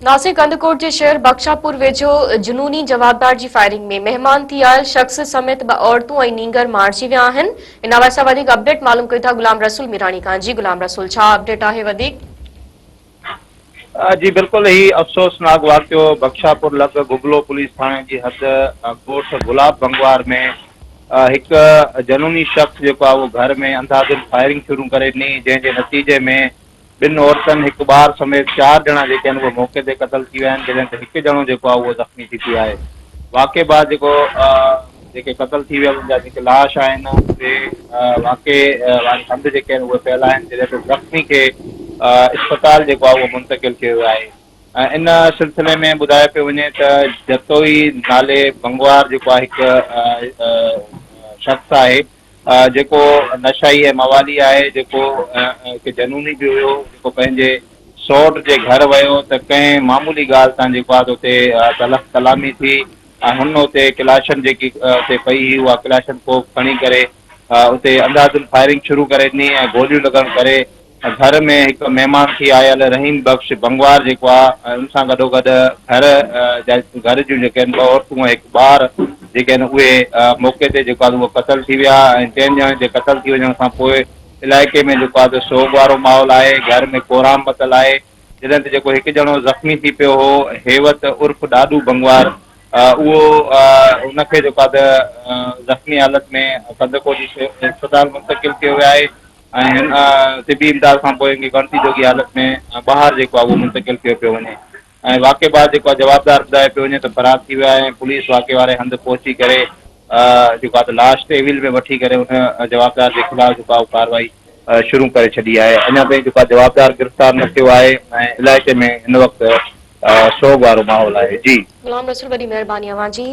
ناصر ڪنڌڪوٽ جي شهر بخشاپور ويجهو جنوني جوابدار جي فائرنگ ۾ مهمان ٿي آيل شخص سميت ٻه عورتون ۽ نينگر مارجي ويا آهن. ان حوالي سان وڌيڪ اپڊيٽ معلوم ڪيون ٿا غلام رسول ميراڻي کان. جي غلام رسول ڇا اپڊيٽ آهي وڌيڪ؟ جي بلڪل هي افسوسناڪ واقعو بخشاپور لڳ گبلو پوليس ٿاڻي جي حد ڳوٺ گلاب بنگوار ۾ هڪ جنوني شخص جيڪو آهي اهو گهر ۾ انڌاڌنڌ فائرنگ شروع ڪري ڏني جنهن جي نتيجي ۾ ٻن عورتن، هڪ ٻار سميت چار ڄڻا جيڪي آهن اهي موقعي تي قتل ٿي ويا آهن جڏهن ته هڪ ڄڻو جيڪو آهي اهو زخمي ٿي پيو آهي. واقعي بعد جيڪو جيڪي قتل ٿي ويل ان جا جيڪي لاش آهن اهي واقعي واري هنڌ جيڪي آهن اهي پيل آهن جڏهن ته زخمي کي اسپتال جيڪو آهي اهو منتقل ڪيو ويو آهي ۽ ان سلسلي ۾ ٻڌايو پيو وڃي ته جتوئي نالي بنگوار جيڪو آهي هڪ شخص آهي جيڪو نشائي ۽ موالي آهي، جيڪو هڪ جنوني به هيو، جيڪو پنهنجي سئوٽ جي گهر ويو ته ڪنهن معمولي ڳالهه تان جيڪو آهي ته اتي تلخ ڪلامي ٿي ۽ هن اتي ڪلاشن جيڪي اتي پئي هئي اها ڪلاشن ڪوف کڻي ڪري اتي انڌاڌنڌ فائرنگ شروع ڪري ڏني ۽ گوليون لڳڻ ڪري گهر ۾ هڪ مهمان ٿي آيل رحيم بخش بنگوار جيڪو آ ۽ ان سان گڏوگڏ گهر جا گهر جون جيڪي آهن ٻه عورتون ۽ هڪ ٻار جيڪي آهن اهي موقعي تي جيڪو آ اهو قتل ٿي ويا ۽ چئن ڄڻن جي قتل ٿي وڃڻ کان پوء علائقي ۾ جيڪو آ ته سوڳ وارو ماحول آهي گهر ۾ ڪهرام متل آهي جڏهن ته جيڪو هڪ ڄڻو زخمي ٿي پيو هو هيوت عرف ڏاڏو بنگوار اهو ان کي جيڪو آ ته زخمي حالت ۾ ڪنڌڪوٽ جي اسپتال منتقل ڪيو ويو آهي ۽ هن طبي امداد کان پوء هن کي ڳڻتي جوڳي حالت ۾ ٻاهر جيڪو آهي اهو منتقل ڪيو پيو وڃي ۽ واقعي بعد جيڪو آهي جوابدار ٻڌايو پيو وڃي ته فرار ٿي ويو آهي ۽ پوليس واقعي واري هنڌ پهچي ڪري جيڪو آهي ته لاش تحويل ۾ وٺي ڪري ان جوابدار جي خلاف جيڪو آهي ڪارروائي شروع ڪري ڇڏي آهي اڃا تائين جيڪو آهي جوابدار گرفتار نه ٿيو آهي ۽ علائقي ۾ هن وقت سوڳ وارو ماحول آهي جي. غلام رسول وڏي مهرباني اوهان جي.